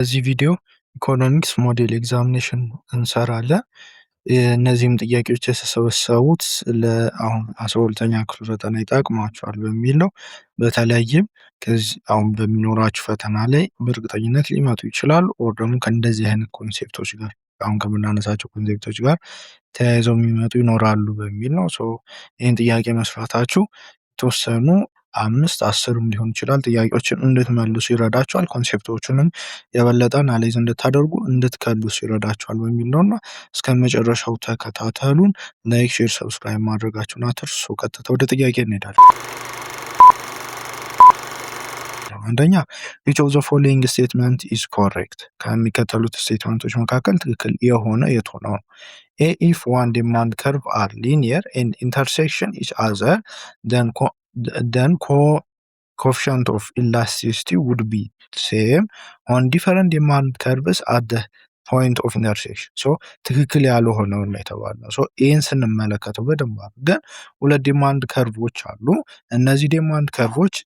በዚህ ቪዲዮ economics model examination እንሰራለን። እነዚህም ጥያቄዎች የተሰበሰቡት ለአሁን 12ኛ ክፍል ፈተና ይጠቅማችኋል በሚል ነው። በተለይም ከዚህ አሁን በሚኖራችሁ ፈተና ላይ በእርግጠኝነት ሊመጡ ይችላሉ። Or ደግሞ ከእንደዚህ አይነት concept ኦች ጋር፣ አሁን ከምናነሳቸው concept ኦች ጋር ተያይዘው የሚመጡ ይኖራሉ በሚል ነው። So ይህን ጥያቄ መስራታችሁ የተወሰኑ አምስት 10ም ሊሆን ይችላል ጥያቄዎችን እንድትመልሱ ይረዳችኋል። Concept ኦቹንም የበለጠ analyze እንድታደርጉ፣ እንድትከልሱ ይረዳችኋል በሚል ነው እና እስከ መጨረሻው ተከታተሉን። Like፣ share፣ subscribe ማድረጋችሁን አትርሱ። ቀጥታ ወደ ጥያቄ እንሄዳለን። አንደኛ፣ which of the following statement is correct? ከሚከተሉት statement ኦች መካከል ትክክል የሆነ የቱ ነው? A, if one demand curve are linear and intersection each other, then coefficient of elasticity would be same on different demand curves at the point of intersection። So ትክክል ያልሆነው ነው የተባልነው። So A ን ስንመለከተው በደንብ አድርገን ሁለት demand curve ኦች አሉ። እነዚህ demand curve ኦች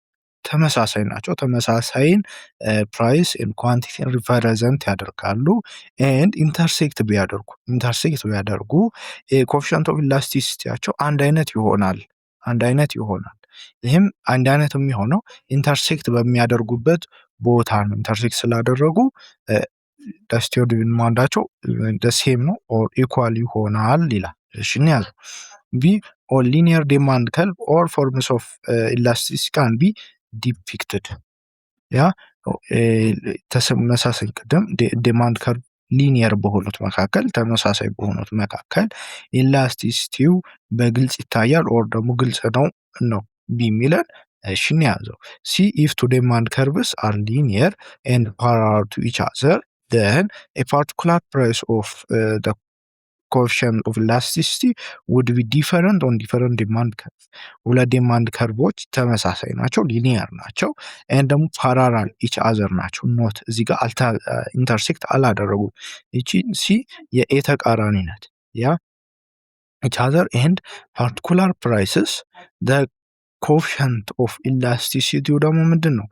ተመሳሳይ ናቸው። ተመሳሳይን price quantity ን represent ያደርጋሉ። And intersect ቢያደርጉ coefficient of elasticity ያቸው አንድ አይነት ይሆናል። አንድ አይነት ይሆናል። ይህም አንድ አይነት የሚሆነው intersect በሚያደርጉበት ቦታ ነው። Intersect ስላደረጉ elasticity of demand ኣቸው same ነው or equal ይሆናል ይላል። እሺ፣ እንያዘው። B, on linear demand curve, all forms of elasticity can be depicted። ያ ተመሳሳይ፣ ቅድም demand curve linear በሆኑት መካከል፣ ተመሳሳይ በሆኑት መካከል elasticity ው በግልጽ ይታያል or ደግሞ ግልጽ ነው ነው B የሚለን። እሺ፣ እንያዘው። C, if two demand curves are linear and parallel to each other, then a particular price of the coefficient of elasticity would be different on different demand curve። ሁለት demand curve ኦች ተመሳሳይ ናቸው፣ linear ናቸው፣ and ደግሞ parallel each other ናቸው። Not እዚህ ጋር intersect አላደረጉም። ይቺ C የ A ተቃራኒ ናት። ያ each other and particular prices, the coefficient of elasticity ው ደግሞ ምንድን ነው?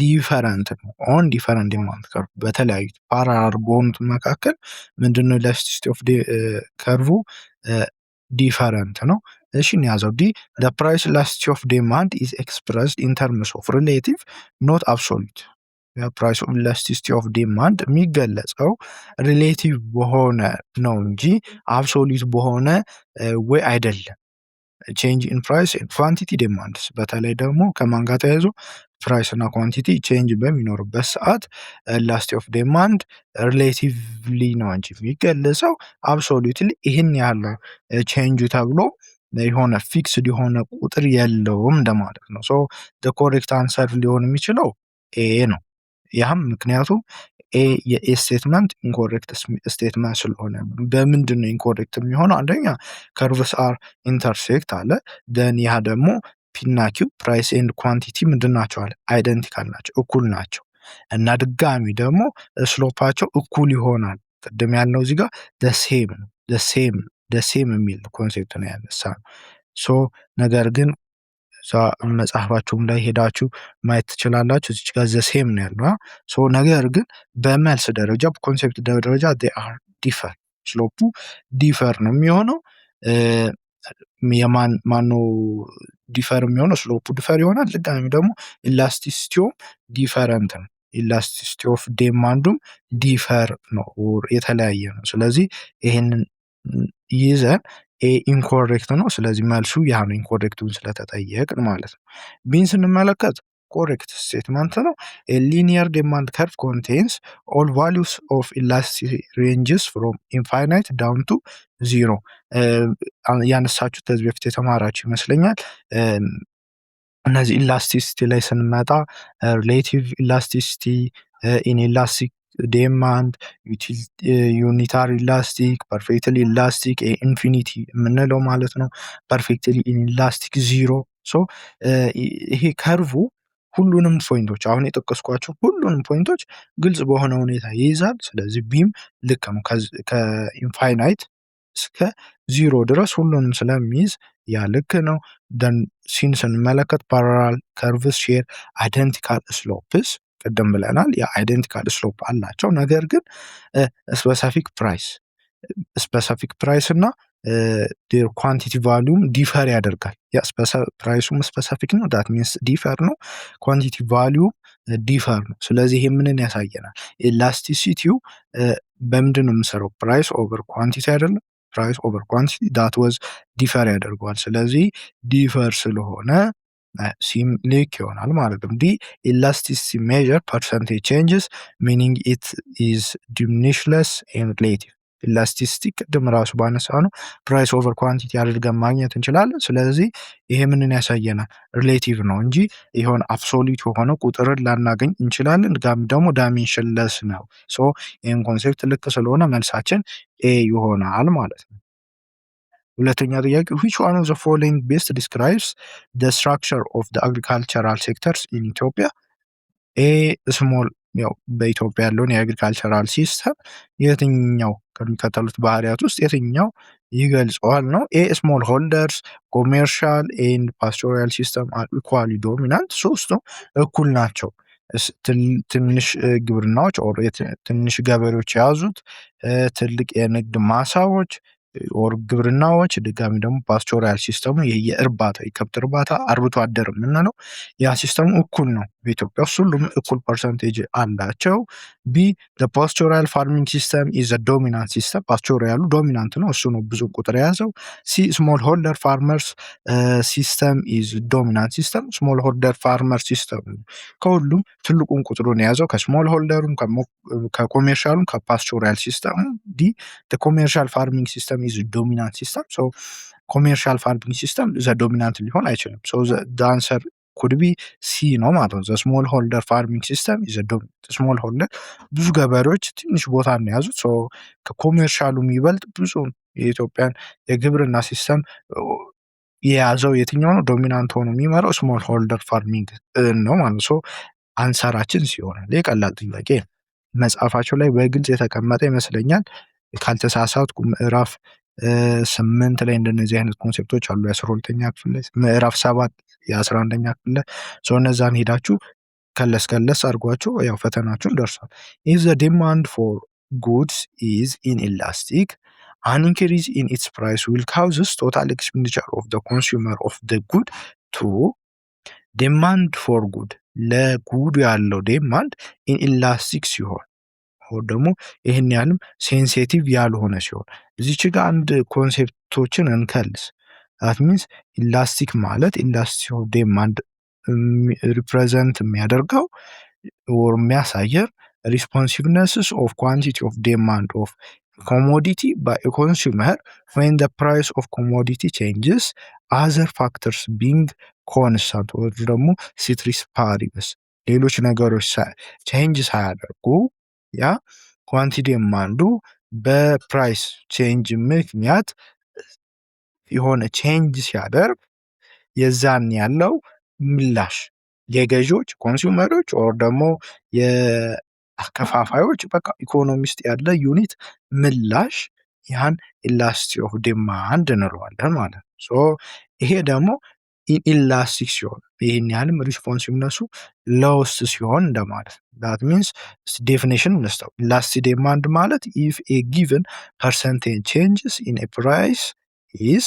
Different ነው። On different demand curve፣ በተለያዩ parallel በሆኑት መካከል ምንድን ነው? Elasticity of curve different ነው። እሺ፣ እንያዘው። D, the price elasticity of demand is expressed in terms of relative, not absolute። Price of elasticity of demand የሚገለጸው relative በሆነ ነው እንጂ absolute በሆነ ወይ አይደለም። Change in price, quantity demands፣ በተለይ ደግሞ ከማን ጋር ተያይዞ? Price እና quantity change በሚኖርበት ሰዓት elasticity of demand relatively ነው እንጂ የሚገለጸው absolutely ይህን ያህል change ኡ ተብሎ የሆነ fixed የሆነ ቁጥር የለውም እንደማለት ነው። So correct answer ሊሆን የሚችለው A ነው። ያም ምክንያቱም A የ A statement incorrect statement ስለሆነ። በምንድን ነው incorrect የሚሆነው? አንደኛ curves are intersect አለ። Then ያ ደግሞ P ና Q, price and quantity ምንድን ናቸው አለ? Identical ናቸው፣ እኩል ናቸው። እና ድጋሚ ደግሞ slope ኣቸው እኩል ይሆናል። ቅድም ያልነው እዚህ ጋር the same ነው፣ the same የሚል concept ነው ያነሳ ነው። So ነገር ግን መጽሐፋችሁም ላይ ሄዳችሁ ማየት ትችላላችሁ። እዚች ጋር the same ነው ያለው። So ነገር ግን በመልስ ደረጃ፣ በ concept ደረጃ are differ፣ slope ኡ differ ነው የሚሆነው። የማን ማነው differ የሚሆነው? Slope ኡ differ ይሆናል። ድጋሚ ደግሞ elasticity ውም different ነው። Elasticity of demand ኡም differ ነው፣ የተለያየ ነው። ስለዚህ ይሄንን ይዘን A incorrect ነው። ስለዚህ መልሱ ያ ነው፣ incorrect ኡን ስለተጠየቅን ማለት ነው። B ን ስንመለከት correct statement ነው። Linear demand curve contains all values of elasticity ranges from infinite down to zero። ያነሳችሁት ከዚህ በፊት የተማራችሁ ይመስለኛል። እነዚህ elasticity ላይ ስንመጣ relative elasticity፣ inelastic demand፣ unitary elastic፣ perfectly elastic infinity የምንለው ማለት ነው። Perfectly inelastic zero። So ይሄ curve ኡ ሁሉንም point ኦች፣ አሁን የጠቀስኳቸው ሁሉንም point ኦች ግልጽ በሆነ ሁኔታ ይይዛል። ስለዚህ B ም ልክ ነው። ከ infinite እስከ ዚሮ ድረስ ሁሉንም ስለሚይዝ ያ ልክ ነው። Then C ን ስንመለከት parallel curves share identical slopes። ቅድም ብለናል የ identical slope አላቸው። ነገር ግን specific price እና quantity value ም differ ያደርጋል። ያ price ኡም specific ነው፣ that means differ ነው። Quantity value differ ነው። ስለዚህ ይሄ ምንን ያሳየናል? Elasticity ው በምንድን ነው የምንሰራው? Price over quantity አይደለም? Price over quantity, that was differ ያደርገዋል። ስለዚህ differ ስለሆነ C ም ልክ ይሆናል ማለት ነው። D, elasticity measure percentage changes, meaning it is dimensionless and relative. Elasticity ቅድም ራሱ ባነሳ ነው price over quantity አድርገን ማግኘት እንችላለን። ስለዚህ ይሄ ምንን ያሳየናል? Relative ነው እንጂ የሆነ absolute የሆነ ቁጥርን ላናገኝ እንችላለን። ጋም ደግሞ dimensionless ነው። So ይህን concept ልክ ስለሆነ መልሳችን A ይሆናል ማለት ነው። ሁለተኛ ጥያቄ፣ which one of the following best describes the structure of the agricultural sectors in Ethiopia? A small ያው በኢትዮጵያ ያለውን የ agricultural system የትኛው ከሚከተሉት ባህሪያት ውስጥ የትኛው ይገልጸዋል ነው። A, small holders, commercial and pastoral system are equally dominant። ሶስቱም እኩል ናቸው። ትንሽ ግብርናዎች or ትንሽ ገበሬዎች የያዙት፣ ትልቅ የንግድ ማሳዎች or ግብርናዎች፣ ድጋሚ ደግሞ pastoral system ኡ የእርባታ፣ የከብት እርባታ፣ አርብቶ አደር የምንለው ያ system ኡ እኩል ነው። በኢትዮጵያ ውስጥ ሁሉም እኩል percentage አላቸው። B, pastoral farming system is dominant system። Pastoral ኡ dominant ነው፣ እሱ ነው ብዙ ቁጥር የያዘው። C, small holder farmers system is dominant system። Small holder farmer system ከሁሉም ትልቁን ቁጥሩን የያዘው፣ ከስሞል ሆልደሩም፣ ከኮሜርሻሉም፣ ከፓስቶሪያል ሲስተሙ። D, commercial farming system is dominant system። So commercial farming system the dominant ሊሆን አይችልም። So the answer could be C ነው ማለት ነው። Small holder farming system is small holder ብዙ ገበሬዎች ትንሽ ቦታ ነው የያዙት። So ከ commercial ኡ የሚበልጥ ብዙ የኢትዮጵያን የግብርና system የያዘው የትኛው ነው? Dominant ሆኖ የሚመራው small holder farming ነው ማለት ነው። So answer ኣችን C ይሆናል። ይህ ቀላል ጥያቄ ነው። መጽሐፋቸው ላይ በግልጽ የተቀመጠ ይመስለኛል። ካልተሳሳትኩ ምዕራፍ 8 ላይ እንደነዚህ አይነት concept ኦች አሉ። የ12ኛ ክፍል ላይ፣ ምዕራፍ 7 የ11ኛ ክፍል ላይ። So እነዛን ሄዳችሁ ከለስ ከለስ አድርጓቸው ያው ፈተናችሁን ደርሷል። If the demand for goods is inelastic, an increase in its price will causes total expenditure of the consumer of the good to demand for good ለ good ኡ ያለው demand inelastic ሲሆን ደግሞ ይህን ያህልም sensitive ያልሆነ ሲሆን፣ እዚች ጋር አንድ concept ኦችን እንከልስ። That means elastic ማለት elastic of demand represent የሚያደርገው or የሚያሳየን responsiveness of quantity of demand of commodity by consumer when the price of commodity changes, other factors being constant ወይ ደግሞ ceteris paribus ሌሎች ነገሮች change ሳያደርጉ ያ quantity demand ኡ በ price change ምክንያት የሆነ change ሲያደርግ የዛን ያለው ምላሽ የገዢዎች consumer ኦች or ደግሞ የአከፋፋዮች፣ በቃ ኢኮኖሚ ውስጥ ያለ unit ምላሽ ያን elasticity of demand እንለዋለን ማለት ነው። So ይሄ ደግሞ inelastic ሲሆን ይህን ያህልም responsiveness ኡ lowest ሲሆን እንደማለት ነው። That means definition እንስጠው። Elastic demand ማለት if a given percentage changes in a price is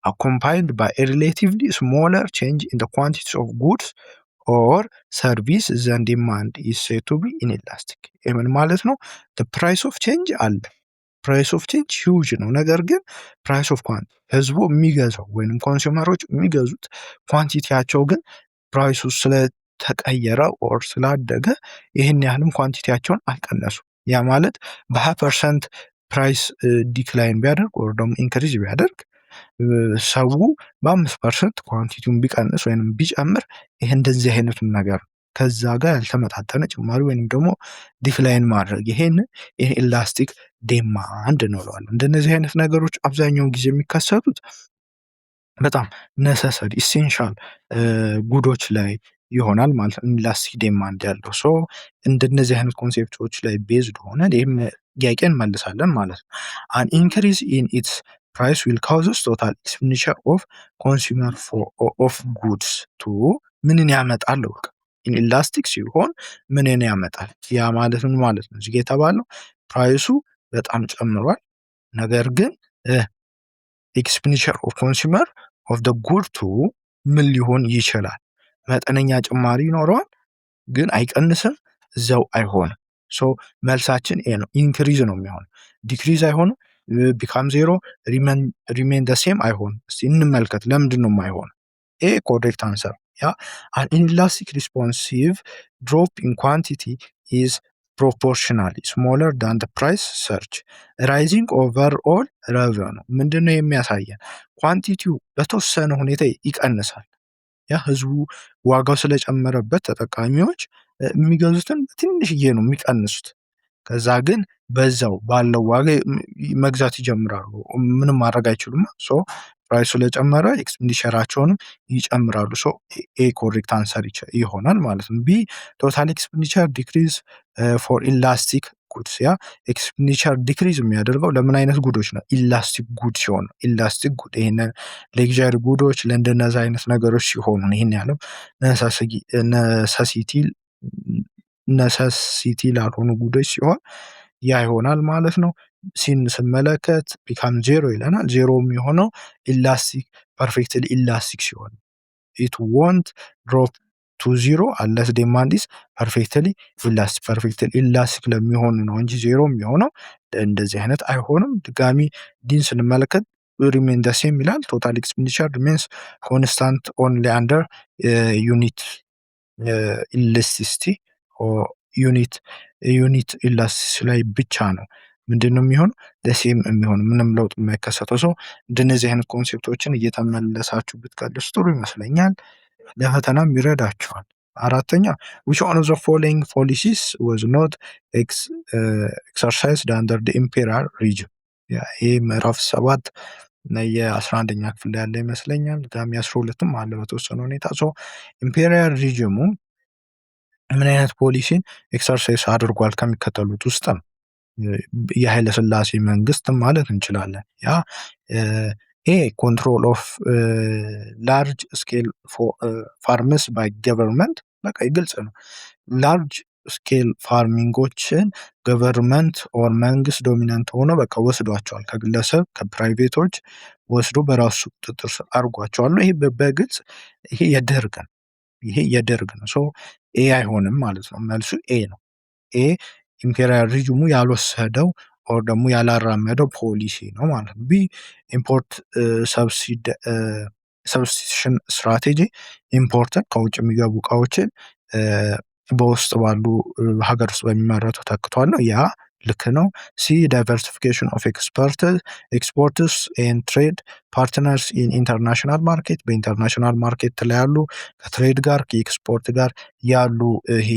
accompanied by a relatively smaller change in the quantities of goods or service, then demand is said to be inelastic። ይህ ምን ማለት ነው? Price of change አለ። Price of change huge ነው። ነገር ግን price of quantity ህዝቡ የሚገዛው ወይንም consumer ኦች የሚገዙት quantity ያቸው ግን price ኡ ስለተቀየረ or ስላደገ ይህን ያህልም quantity ያቸውን አልቀነሱም። ያ ማለት በ20% price decline ቢያደርግ or ደግሞ increase ቢያደርግ ሰው በ5% quantity ውን ቢቀንስ ወይንም ቢጨምር ይህ እንደዚህ አይነቱን ነገር ከዛ ጋር ያልተመጣጠነ ጭማሪ ወይንም ደግሞ decline ማድረግ ይሄን ይሄ elastic demand እንለዋለን። እንደነዚህ አይነት ነገሮች አብዛኛውን ጊዜ የሚከሰቱት በጣም necessary, essential good ኦች ላይ ይሆናል ማለት ነው። Elastic demand ያለው so እንደነዚህ አይነት concept ኦች ላይ based ሆነ ይህም ጥያቄ እንመልሳለን ማለት ነው። An increase in its price will causes total expenditure of consumer of goods to ምንን ያመጣል? በቃ Inelastic ሲሆን ምንን ያመጣል? ያ ማለት ምን ማለት ነው? እዚህ የተባለው price ኡ በጣም ጨምሯል። ነገር ግን expenditure of consumer of the good two ምን ሊሆን ይችላል? መጠነኛ ጭማሪ ይኖረዋል፣ ግን አይቀንስም፣ እዛው አይሆንም። So መልሳችን A ነው። Increase ነው የሚሆነው፣ decrease አይሆንም። Become zero, remain the same አይሆንም። እስቲ እንመልከት፣ ለምንድን ነው የማይሆነው? A correct answer። Yeah, an inelastic responsive drop in quantity is proportionally smaller than price surge rising overall revenue። ምንድነው የሚያሳየን? Quantity ው በተወሰነ ሁኔታ ይቀንሳል። ያ ህዝቡ ዋጋው ስለጨመረበት ተጠቃሚዎች የሚገዙትን ትንሽዬ ነው የሚቀንሱት። ከዛ ግን በዛው ባለው ዋጋ መግዛት ይጀምራሉ። ምንም ማድረግ አይችሉም። So price ኡ ስለጨመረ expenditure ኣቸውንም ይጨምራሉ። So A correct answer ይሆናል ማለት ነው። B, total expenditure decrease for elastic goods። Yeah, expenditure decrease የሚያደርገው ለምን አይነት good ኦች ነው? Elastic good ሲሆን፣ elastic good ይሄንን luxury good ኦች ለእንደነዚ አይነት ነገሮች ሲሆኑ፣ ይህን ያለው necessity ላልሆኑ good ኦች ሲሆን ያ ይሆናል ማለት ነው። C ን ስመለከት become zero ይለናል። ዜሮ የሚሆነው elastic perfectly elastic ሲሆን፣ it won't drop to zero unless demand is perfectly elastic። Perfectly elastic ለሚሆኑ ነው እንጂ ዜሮ የሚሆነው እንደዚህ አይነት አይሆንም። ድጋሚ D ን ስንመለከት remain the same ይላል። Total expenditure remains constant only under unit elasticity። Unit elasticity ላይ ብቻ ነው ምንድን ነው የሚሆነው the same የሚሆን፣ ምንም ለውጥ የማይከሰተው። So እንደነዚህ አይነት concept ኦችን እየተመለሳችሁ ብትቀልሱ ጥሩ ይመስለኛል። ለፈተናም ይረዳችኋል። አራተኛ፣ which one of the following policies was not exercised under the imperial regime? ይህ ምዕራፍ 7 የ11ኛ ክፍል ላይ ያለ ይመስለኛል። ድጋሚ 12ም አለ በተወሰነ ሁኔታ። So imperial regime ኡ ምን አይነት ፖሊሲን exercise አድርጓል ከሚከተሉት ውስጥ ነው። የኃይለ ሥላሴ መንግስት ማለት እንችላለን። Yeah, A, control of large scale farms by government፣ በቃ ግልጽ ነው። Large scale farming ኦችን government or መንግስት dominant ሆኖ በቃ ወስዷቸዋል። ከግለሰብ ከ private ኦች ወስዶ በራሱ ቁጥጥር ስር አድርጓቸዋል። ይሄ በግልጽ ይሄ የደርግ ነው። ይሄ የደርግ ነው። So A አይሆንም ማለት ነው። መልሱ A ነው። A imperial regime ኡ ያልወሰደው or ደግሞ ያላራመደው ፖሊሲ ነው ማለት ነው። B, import substitution strategy፣ import ን ከውጭ የሚገቡ እቃዎችን በውስጥ ባሉ ሀገር ውስጥ በሚመረቱ ተክቷል ነው። ያ ልክ ነው። C, diversification of exports and trade partners in international market፣ በ international market ላይ ያሉ ከ trade ጋር ከኤክስፖርት ጋር ያሉ ይሄ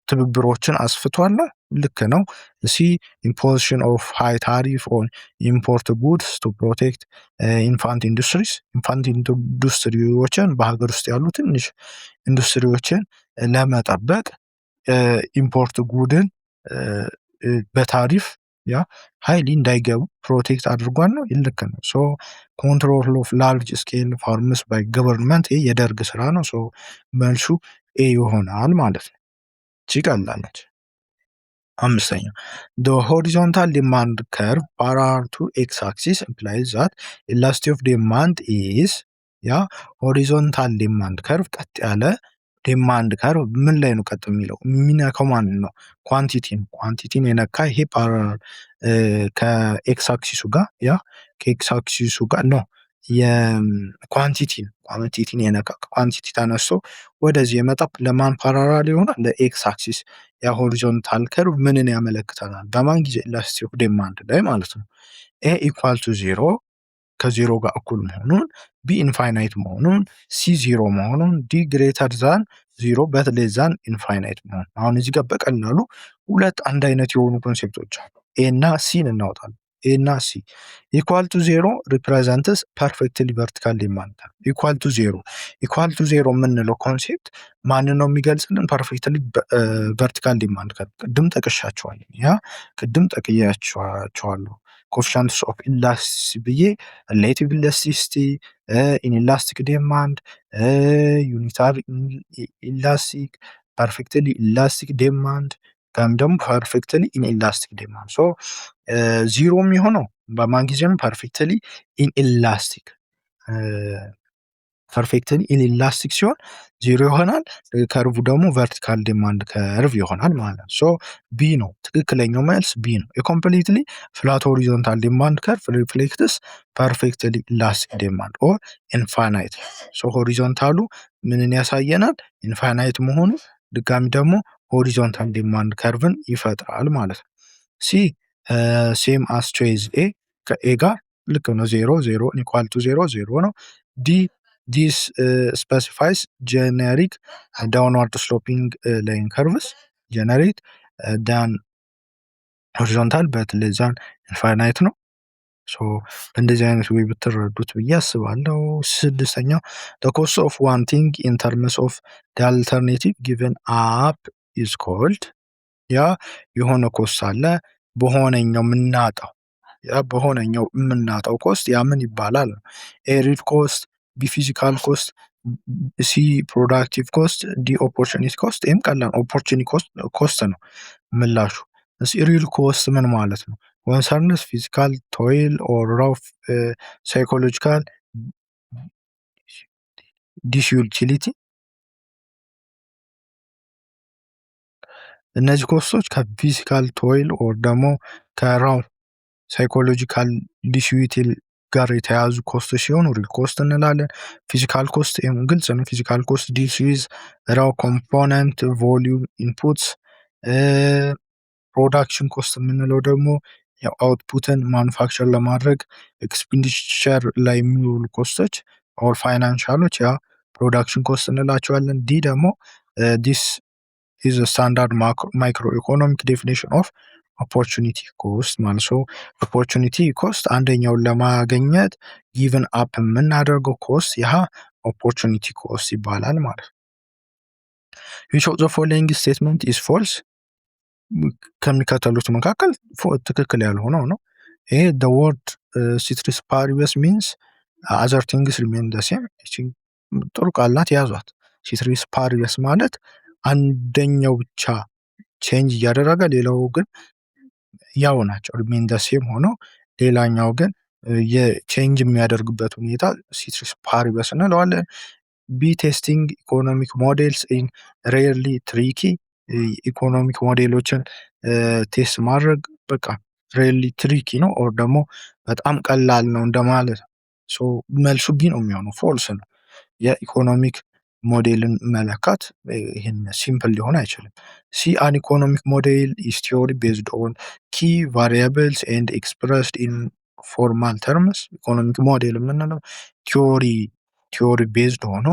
ትብብሮችን አስፍቷል ነው። ልክ ነው። C, imposition of high tariff on import goods to protect infant industries፣ infant ኢንዱስትሪዎችን በሀገር ውስጥ ያሉ ትንሽ ኢንዱስትሪዎችን ለመጠበቅ import good ን በ tariff yeah highly እንዳይገቡ protect አድርጓል ነው። ልክ ነው። So control of large scale farms by government ይህ የደርግ ስራ ነው። So መልሱ A ይሆናል ማለት ነው። እቺ ቀላል። አምስተኛ፣ the horizontal demand curve parallel to x axis implies that elasticity of demand is። Yeah, horizontal demand curve፣ ቀጥ ያለ demand curve ምን ላይ ነው ቀጥ የሚለው? የሚነካው ማንን ነው? Quantity ን። Quantity ን የነካ ይሄ parallel ከኤክስ አክሲሱ ጋር፣ ያ ከኤክስ አክሲሱ ጋር ነው። የ quantity ን quantity ን የነካ quantity ተነስቶ ወደዚህ የመጣ ለማን parallel ይሆናል? ለ x axis። ያ horizontal curve ምንን ያመለክተናል? በማን ጊዜ? Elasticity of demand ላይ ማለት ነው። A, equal to zero፣ ከ ዜሮ ጋር እኩል መሆኑን፣ B, infinite መሆኑን፣ C, zero መሆኑን፣ D, greater than zero but less than infinite መሆኑን። አሁን እዚህ ጋር በቀላሉ ሁለት አንድ አይነት የሆኑ concept ኦች አሉ። A እና C ን እናወጣለን። A እና C፣ equal to zero represents perfectly vertical demand። Equal to zero፣ equal to zero የምንለው concept ማንን ነው የሚገልጽልን? Perfectly vertical demand። ቅድም ጠቅሻቸዋለሁ። Yeah, ቅድም ጠቅያቸዋለሁ። Coefficients of elasticity ብዬ relative elasticity፣ inelastic demand፣ unitary elastic፣ perfectly elastic demand ወይም ደግሞ perfectly inelastic demand። So zero የሚሆነው በማን ጊዜ ነው? Perfectly inelastic ሲሆን ዚሮ ይሆናል። Curve ኡ ደግሞ vertical demand curve ይሆናል ማለት ነው። So B ነው፣ ትክክለኛው መልስ B ነው። የ completely flat horizontal demand curve reflects perfectly elastic demand or infinite። So horizontal ኡ ምንን ያሳየናል? Infinite መሆኑ፣ ድጋሚ ደግሞ horizontal demand curve ን ይፈጥራል ማለት ነው። C same as choice A፣ ከ A ጋር ልክ ነው። Zero zero equal to zero zero ነው። D this specifies generic downward sloping line curves generate than horizontal but less than infinite ነው። So እንደዚህ አይነት way ብትረዱት ብዬ አስባለሁ። ስድስተኛው፣ the cost of one thing in terms of the alternative given up is called። ያ የሆነ cost አለ፣ በሆነኛው የምናጣው፣ ያ በሆነኛው የምናጣው cost ያ ምን ይባላል? A real cost፣ B physical cost፣ C productive cost፣ D opportunity cost። ይህም ቀላል opportunity cost ነው ምላሹ። Real cost ምን ማለት ነው? Concerns physical toil or raw psychological disutility። እነዚህ cost ኦች ከ physical toil or ደግሞ ከ raw psychological disutil ጋር የተያያዙ cost ኦች ሲሆኑ real cost እንላለን። Physical cost ግልጽ ነው። Physical cost deals with raw component volume inputs። Production cost የምንለው ደግሞ ያው output ን manufacture ለማድረግ expenditure ላይ የሚውሉ cost ኦች or financial ኦች ያ production cost እንላቸዋለን። D ደግሞ this is standard microeconomic definition of opportunity cost ማለት። So opportunity cost አንደኛውን ለማግኘት given up የምናደርገው cost ያ opportunity cost ይባላል ማለት ነው። Which of the following statement is false? ከሚከተሉት መካከል ትክክል ያልሆነው ነው። A the word ceteris paribus means other things remain the same። ጥሩ ቃል ናት፣ ያዟት። Ceteris paribus ማለት አንደኛው ብቻ change እያደረገ ሌላው ግን ያው ናቸው፣ remain the same ሆኖ ሌላኛው ግን የ change የሚያደርግበት ሁኔታ ceteris paribus እንለዋለን። B testing economic models is rarely tricky። Economic ሞዴሎችን test ማድረግ በቃ rarely tricky ነው or ደግሞ በጣም ቀላል ነው እንደማለት ነው። So መልሱ B ነው የሚሆነው፣ false ነው። የ economic model ን መለካት ይህን simple ሊሆን አይችልም። C an economic model is theory based on key variables and expressed in formal terms። Economic model የምንለው theory based ሆኖ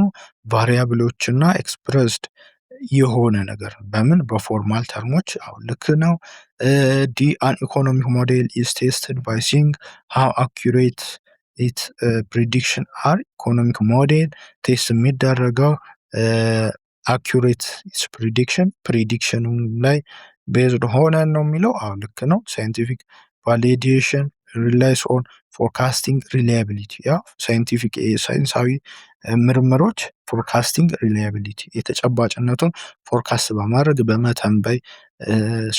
variable ኦች እና expressed የሆነ ነገር በምን በ formal term ኦች፣ አሁን ልክ ነው። D an economic model is tested by seeing how accurate its prediction are። Economic model test የሚደረገው accurate its prediction ኑ ላይ based ሆነን ነው የሚለው፣ አዎ ልክ ነው። Scientific validation relies on forecasting reliability። ያ scientific ሳይንሳዊ ምርምሮች forecasting reliability የተጨባጭነቱን forecast በማድረግ፣ በመተንበይ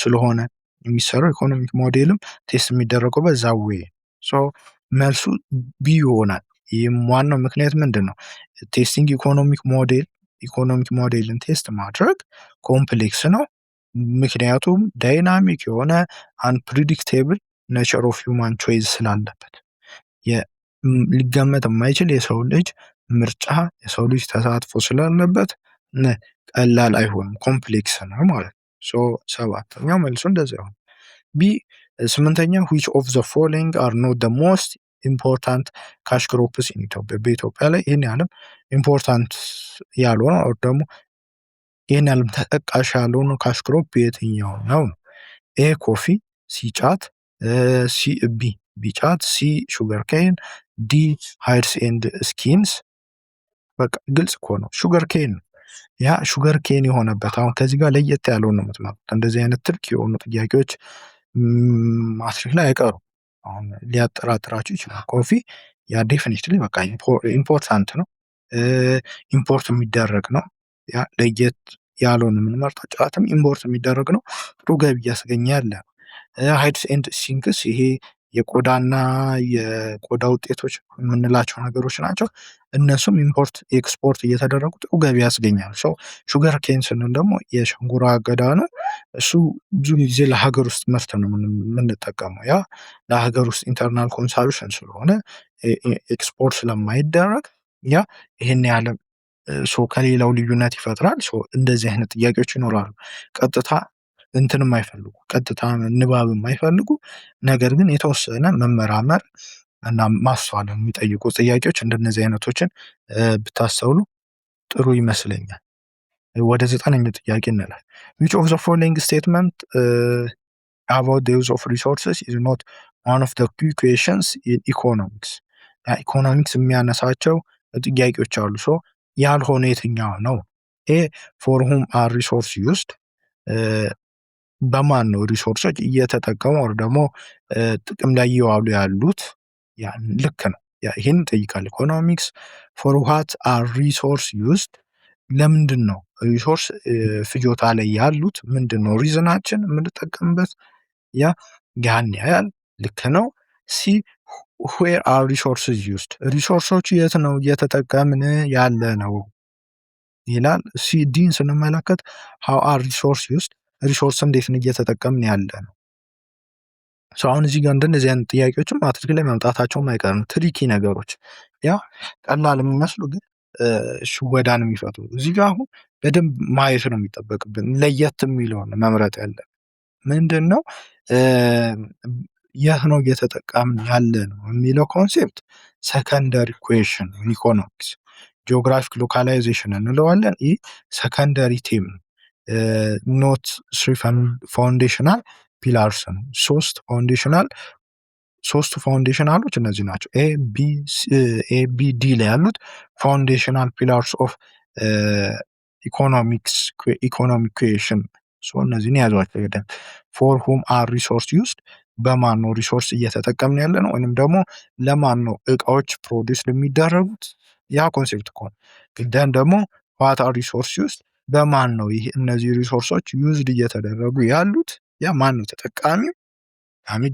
ስለሆነ የሚሰራው economic model ም test የሚደረገው በዛ way። So መልሱ B ይሆናል። ይህም ዋናው ምክንያት ምንድን ነው? Testing economic model፣ economic model ን test ማድረግ complex ነው። ምክንያቱም dynamic የሆነ unpredictable nature of human choice ስላለበት፣ ሊገመት የማይችል የሰው ልጅ ምርጫ፣ የሰው ልጅ ተሳትፎ ስላለበት ቀላል አይሆንም፣ complex ነው ማለት ነው። So ሰባተኛው መልሱ እንደዚያ ይሆናል። B ስምንተኛ፣ which of the following are not the most important cash crops in Ethiopia? በኢትዮጵያ ላይ ይህን ያህልም important ያልሆነ or ደግሞ ይህን ያህልም ተጠቃሽ ያልሆነ cash crop የትኛው ነው? A coffee፣ C ጫት፣ C B ጫት፣ C sugar cane፣ D hides and skins። በቃ ግልጽ እኮ ነው። Sugar cane ነው። ያ sugar cane የሆነበት አሁን ከዚህ ጋር ለየት ያለውን ነው የምትመርጡት። እንደዚህ አይነት tricky የሆኑ ጥያቄዎች ማትሪክ ላይ አይቀሩም። አሁን ሊያጠራጥራችሁ ይችላል። Coffee yeah, definitely በቃ important ነው። Import የሚደረግ ነው። Yeah, ለየት ያለውን የምንመርጠው ጫትም import የሚደረግ ነው። ጥሩ ገቢ እያስገኘ ያለ ነው። Hides and skins፣ ይሄ የቆዳና የቆዳ ውጤቶች የምንላቸው ነገሮች ናቸው። እነሱም import export እየተደረጉ ጥሩ ገቢ ያስገኛል። So sugar cane ስንል ደግሞ የሸንኮራ አገዳ ነው። እሱ ብዙ ጊዜ ለሀገር ውስጥ ምርት ነው የምንጠቀመው። ያ ለሀገር ውስጥ internal consumption ስለሆነ ኤክስፖርት ስለማይደረግ ያ ይሄን ያህል so ከሌላው ልዩነት ይፈጥራል። So እንደዚህ አይነት ጥያቄዎች ይኖራሉ። ቀጥታ እንትን የማይፈልጉ፣ ቀጥታ ንባብ የማይፈልጉ፣ ነገር ግን የተወሰነ መመራመር እና ማስተዋል የሚጠይቁ ጥያቄዎች እንደነዚህ አይነቶችን ብታስተውሉ ጥሩ ይመስለኛል። ወደ 9ኛው ጥያቄ እንላል። Which of the following statement about the use of resources is not one of the key questions in economics? Economics የሚያነሳቸው ጥያቄዎች አሉ። So ያልሆነ የትኛው ነው? A, for whom are resource used? በማን ነው resource ኦች እየተጠቀሙ or ደግሞ ጥቅም ላይ እየዋሉ ያሉት? ያ ልክ ነው። ይህን ይጠይቃል economics። For what are resource used? ለምንድን ነው resource ፍጆታ ላይ ያሉት? ምንድን ነው reason ኣችን የምንጠቀምበት? ያ ያን ያህል ልክ ነው። C, where are resources used? Resource ኦቹ የት ነው እየተጠቀምን ያለ ነው ይላል። C D ን ስንመለከት how are resource used? Resource እንዴት ነው እየተጠቀምን ያለ ነው? አሁን እዚህ ጋር እንደነዚህ አይነት ጥያቄዎችም ማትሪክ ላይ መምጣታቸውም አይቀርም። Tricky ነገሮች፣ ያ ቀላል የሚመስሉ ግን ሽወዳን የሚፈጥሩ፣ እዚህ ጋር አሁን በደንብ ማየት ነው የሚጠበቅብን። ለየት የሚለውን መምረጥ ያለ ምንድን ነው፣ የት ነው እየተጠቀምን ያለ ነው የሚለው concept secondary question economics፣ geographic localization እንለዋለን። ይህ secondary theme ነው። Not three foundational pillars ነው። ሶስት foundational ሶስቱ foundational ኦች እነዚህ ናቸው። A B D ላይ ያሉት foundational pillars of economics, economic question። እነዚህን የያዟቸው በደንብ። For whom are resource used? በማን ነው resource እየተጠቀምን ያለ ነው፣ ወይንም ደግሞ ለማን ነው እቃዎች produce የሚደረጉት? ያ concept ከሆነ ግን ደግሞ what are resource used? በማን ነው ይህ እነዚህ resource ኦች used እየተደረጉ ያሉት? ያ ማን ነው ተጠቃሚው?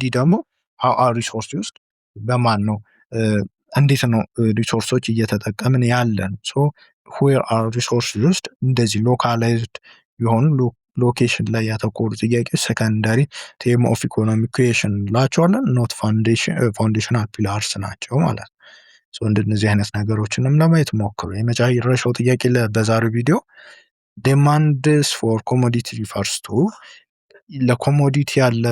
D ደግሞ how are resource used? በማን ነው፣ እንዴት ነው resource ኦች እየተጠቀምን ያለ ነው? So where are resource used እንደዚህ localized የሆኑ location ላይ ያተኮሩ ጥያቄዎች secondary theme of economic question እንላቸዋለን። Not foundational pillars ናቸው ማለት ነው። እንደነዚህ አይነት ነገሮችንም ለማየት ሞክሩ። የመጨረሻው ጥያቄ በዛሬው ቪዲዮ demands for commodity refers to? ለ commodity ያለ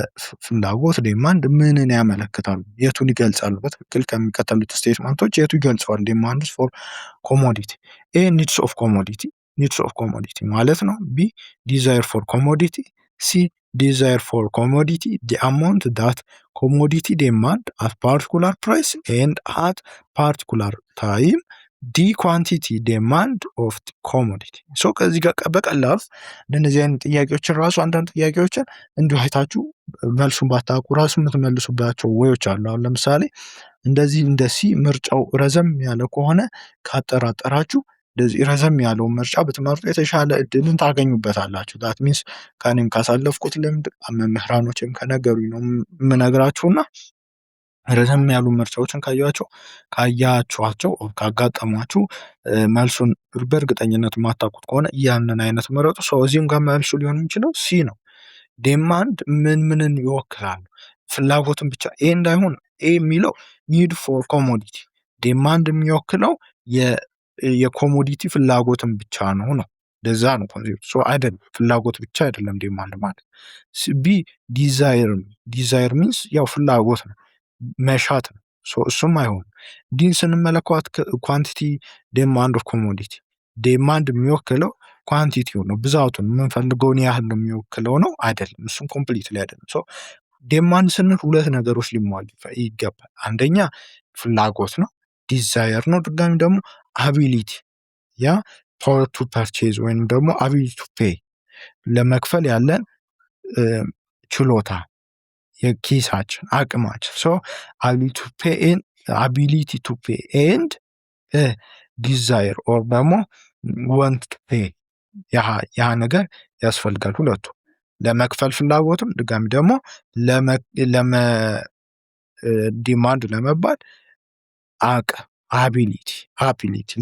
ፍላጎት demand ምንን ያመለክታሉ? የቱን ይገልጻሉ? በትክክል ከሚከተሉት statement ኦች የቱ ይገልጸዋል? Demands for commodity: A, needs of commodity፣ needs of commodity ማለት ነው። B, desire for commodity፣ C, desire for commodity, the amount that commodity demand at particular price and at particular time፣ D, quantity demand of commodity። So ከዚህ ጋር በቀላሉ እንደነዚህ አይነት ጥያቄዎችን ራሱ አንዳንድ ጥያቄዎችን እንዲሁ አይታችሁ መልሱን ባታውቁ ራሱ የምትመልሱባቸው way ኦች አሉ። አሁን ለምሳሌ እንደዚህ እንደ C ምርጫው ረዘም ያለ ከሆነ ካጠራጠራችሁ እንደዚህ ረዘም ያለውን ምርጫ ብትመርጡ የተሻለ እድልን ታገኙበታላችሁ። That means ከእኔም ካሳለፍኩት ልምድ መምህራኖችም ከነገሩኝ ነው የምነግራችሁና ረዘም ያሉ ምርጫዎችን ካያችኋቸው፣ ካጋጠሟችሁ መልሱን በእርግጠኝነት የማታውቁት ከሆነ ያንን አይነት ምረጡ። So እዚህም ጋር መልሱ ሊሆን የሚችለው C ነው። Demand ምን ምንን ይወክላሉ? ፍላጎትን ብቻ A እንዳይሆን፣ A የሚለው need for commodity፣ demand የሚወክለው የ commodity ፍላጎትን ብቻ ነው ነው። ለዛ ነው concept so አይደለም፣ ፍላጎት ብቻ አይደለም demand ማለት። B, desire፣ desire means ያው ፍላጎት ነው፣ መሻት ነው። እሱም አይሆንም። D ን ስንመለከት quantity demand of commodity፣ demand የሚወክለው quantity ው ነው፣ ብዛቱን የምንፈልገውን ያህል ነው የሚወክለው ነው አይደለም። እሱም completely አይደለም። So demand ስንል ሁለት ነገሮች ሊሟሉ ይገባል። አንደኛ ፍላጎት ነው፣ desire ነው። ድጋሚ ደግሞ ability፣ ያ power to purchase ወይም ደግሞ ability to pay፣ ለመክፈል ያለን ችሎታ። የኪሳችን አቅማችን። So ability to pay and desire or ደግሞ want to pay ያ ነገር ያስፈልጋል። ሁለቱ ለመክፈል ፍላጎትም ድጋሚ ደግሞ demand ለመባል አቅም፣ ability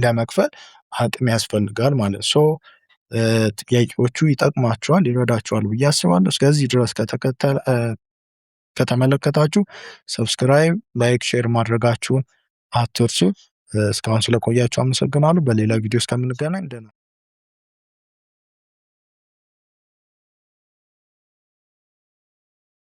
ለመክፈል አቅም ያስፈልጋል ማለት። So ጥያቄዎቹ ይጠቅማችኋል፣ ይረዳችኋል ብዬ አስባለሁ። እስከዚህ ድረስ ከተከተለ ከተመለከታችሁ subscribe፣ like፣ share ማድረጋችሁን አትርሱ። እስካሁን ስለቆያችሁ አመሰግናለሁ። በሌላ ቪዲዮ እስከምንገናኝ ደህና